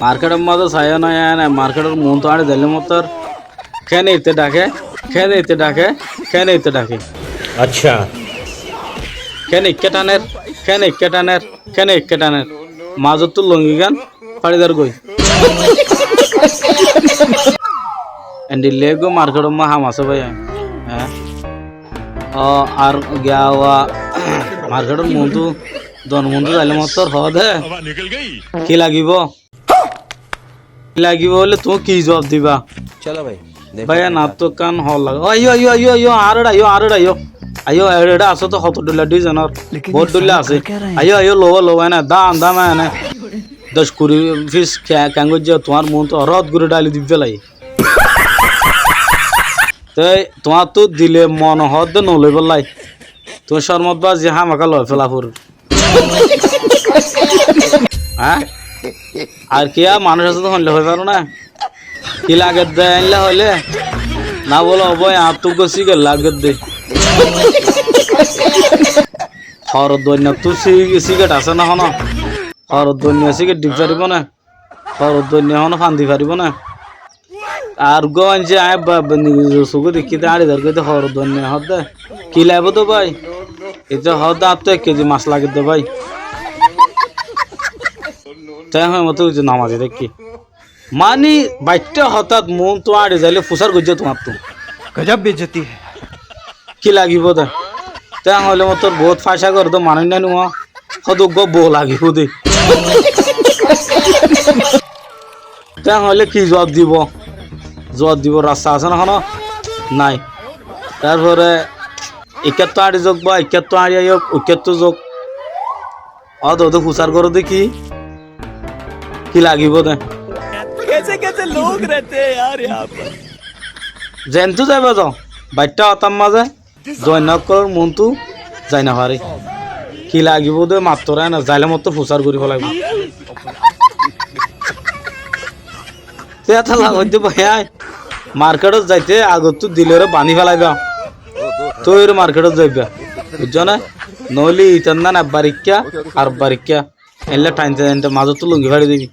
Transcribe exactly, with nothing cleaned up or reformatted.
Markétor mazé saiyó né, ene markétor muúntu áñçi zailé mottór, kéne ite dhaké, kéne ite dhaké, kéne ite dhaké. Accá. Kéne ikká thaner, kéne ikká thaner, kéne ikká thaner. Mazóttu longigán fáçi zargói. Endilla eggúa markétor mazé ham asé bái, há? Ó, ar giya wa markétor muúntu, don muúntu zailé mottór hoóde, ki lagibó? Ki lagibó hoilé tuñí ki zuab diba? Bái, en attú ekkán hoór lage. Ó, aiyó, aiyó, aiyó, aiyó, añár eçé aiyó, añár eçé aiyó. Aiyó, eçé, eçé asé to hoto dhoilla dizonor. Bout dhoilla asé. Aiyó, aiyó, lobá, lobá, ene, dam, dam, ene. Doc kuri fis ke-, keén goijjé, tuáñr muúntu orot gorí dháli dibá lai. Te tuáñrtu dile mone hoódde noloibólla. Tuñí córmot bazi hámaka loiféla forir. Há? Ar kiyá manúic asé de hoilé hoi faró né? Ki lagedde éilla hoilé? Ná bóle, ó bái, añáttu uggúa sígeret lagedde. Horor duainnattu sí-, sígeret asé né honó? Horor duainnat sígeret di faribó né? Horor duainnat honó fan di faribó né? Ar uggúa maincé aññí ba-, ba-, nizor sukó deikké de, áñçi zargói de, horor duainnat hoódde. Ki laibó de bái? Ite hoódde añáttu ek kezi mas lagedde bái. Te hoói mottór uzu namazi deikké. Mani baiththá hotát muúntu áñçi zailé fusár goijjé tuáñrtu. Gajab beizzoti hai. Ki lagibó de? Te hoilé mottór bout fáica goré de manúic nái nuwa. Hoóde uggúa bou lagibó de. Te hoilé ki zuab dibó? Zuab dibó rasta asé né honó? Nái. Tarfore ikkáttu áñçi zouk ba, ikkáttu áñçi aiyók, ikkáttu zouk. Ó, dode fusár goró de ki? Ki lagibó de? Kaise kaise log rehte hain yaar yahan par. Zentú zaiba zo, baiththá hotár mazé, zuain ókkolór muúntu zai no fare. Ki lagibó de mattor ene, zailé mottór fusár gorí felaibó. Te etolla hoóidde bái, markétot zaite agottú diloré bañdí felaiba. Tói markétot zaiba. Buijjó né? Noóile itar nan ebbar ikká, ar ebbar ikká. Eilla thainte thainte mazóttu lungi fári dibi.